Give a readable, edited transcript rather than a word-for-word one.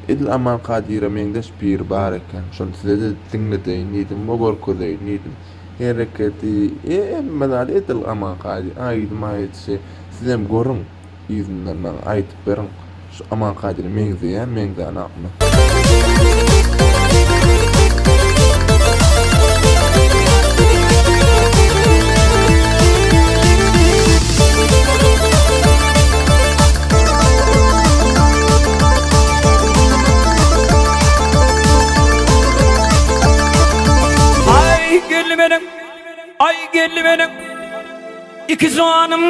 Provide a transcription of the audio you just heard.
Edil Aman Kadyra meňzeş biri bar eken. Şony size-de diňledeýin diýdim we görkezeýin diýdim. Hereketi, hemme zady edil Aman Kadyr. Aýdym aýdyşy. Sizem görüň. Yzyndan maňa aýdyp beriň. Şu Aman Kadyra meňzeýärmi, meňzänokmy? Aý geldi meniň, aý geldi meniň, iki janym.